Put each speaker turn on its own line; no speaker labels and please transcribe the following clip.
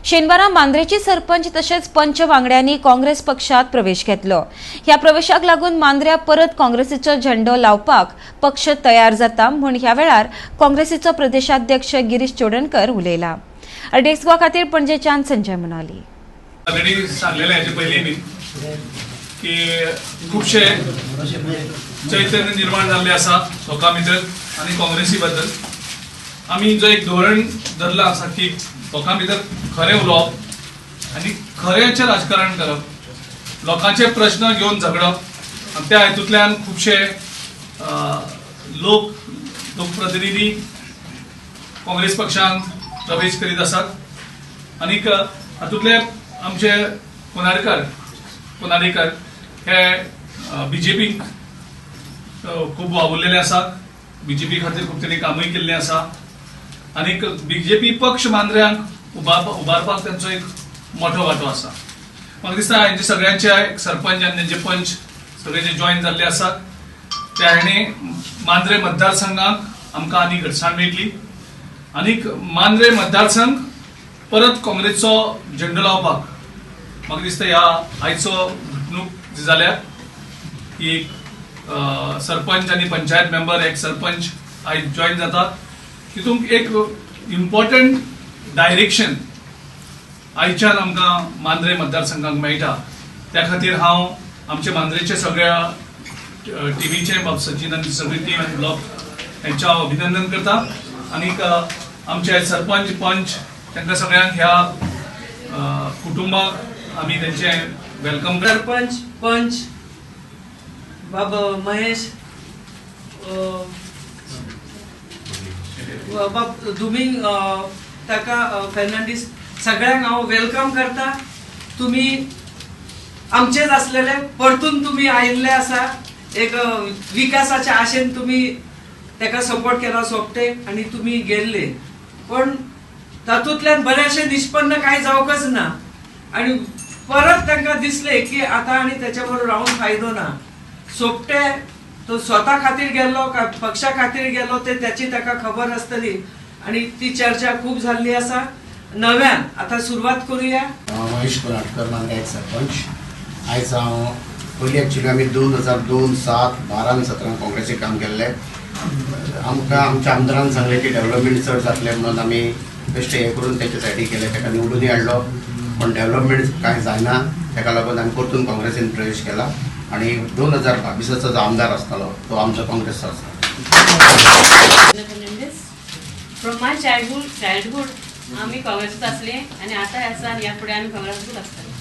शेनवारा मांद्रेची सरपंच तशेंच पंच वांगड्यांनी काँग्रेस पक्षात प्रवेश घेतलो. ह्या प्रवेशाक लागून मांद्र्या परत काँग्रेसीचो झेंडो लावपाक पक्ष तयार जाता म्हूण ह्या वेळार काँग्रेसीचो प्रदेशाध्यक्ष गिरीश चोडणकर उलयला. आरडीएक्स गोवा खातीर पणजेच्यान संजय म्हणाली.
ऑलरेडी सांगलेलें हेजे पयलीं बी की खुबशे चैतन्य निर्माण जाल्ले आसा लोकां भितर आनी काँग्रेसी बद्दल. आमी जो एक धोरण धरलां आसा की लोकां भितर खरें उलोवप आनी खऱ्याचें राजकारण करप, लोकांचे प्रश्न घेवन झगडप आनी त्या हेतूंतल्यान खुबशे लोक, लोकप्रतिनिधी काँग्रेस पक्षांत प्रवेश करीत आसात. आनीक हातूंतले आमचे कोनाडेकर हे बीजेपीक खूब वावुरलेले आसात. बीजेपी खातीर खूब तांणी कामूय केल्लें आसा आनीक बीजेपी पक्ष मांद्र्यांक उबारपाक तांचो एक मोठो वांटो आसा. म्हाका दिसता हेंचे सगळ्यांचे एक सरपंच आनी तेंचे पंच सगळे जे जॉयन जाल्ले आसात, त्या हेणे मांद्रे मतदारसंघाक आमकां आनी घटसाण मेळटली आनीक मांद्रे मतदारसंघ परत काँग्रेसचो झेंडो लावपाक म्हाका दिसता ह्या आयचो घडणूक जी जाल्या की एक सरपंच आनी पंचायत मेंबर, एक सरपंच आयज जॉयन जातात, तितूंत एक इम्पॉर्टंट डायरेक्शन आयच्यान आमकां मांद्रे मतदारसंघाक मेळटा. त्या खातीर हांव आमचे मांद्रेचे सगळ्या टिमीचे, बाब सचिन आनी सगळी टीम आनी ब्लॉक हेंचें हांव अभिनंदन करता. आनीक आमचे सरपंच, पंच तांकां सगळ्यांक ह्या कुटुंबाक आमी तेंचें welcome करता.
सरपंच, पंच, बाब महेश, बाब दुमिंग, ताका फेर्नांडीस, सगळ्यांक हांव welcome करता. तुमी आमचेच आसलेले, परतून तुमी आयिल्ले आसा. एक विकासाच्या आशेन तुमी ताका सपोर्ट केला सोपटे आनी तुमी गेल्ले, पण तातूंतल्यान बरेंचशें निष्पन्न कांय जावंकच ना आनी परत तांकां दिसलें की आतां आनी तेच्या बरोबर रावून फायदो ना. सोपटे तो स्वता खातीर गेल्लो काय पक्षा खातीर गेलो ते त्याची ताका खबर आसतली आनी ती चर्चा खूब जाल्ली आसा. नव्यान आतां सुरवात करुया.
हांव महेश कोनाटकर, मांद्रे एक सरपंच. आयज हांव पयलीं एक्चुली आमी 2002, 7, 12 आनी 17 काँग्रेसीक काम केल्लें. आमकां आमच्या आमदारान सांगलें की डेव्हलपमेंट चड जातलें म्हणून आमी बेश्टें हें करून तेच्या सायडीक केलें. ताका निवडूनय हाडलो, पूण डेव्हलपमेंट कांय जायना. ताका लागून आमी परतून काँग्रेसीन प्रवेश केला आनी 2022चो जो आमदार आसतलो तो आमचो काँग्रेसचो आसतलो.
फेर्नांडीस. फ्रॉम my childhood आमी काँग्रेसूच आसले आनी आतांय आसा आनी ह्या फुडें आमी काँग्रेसूच आसतले.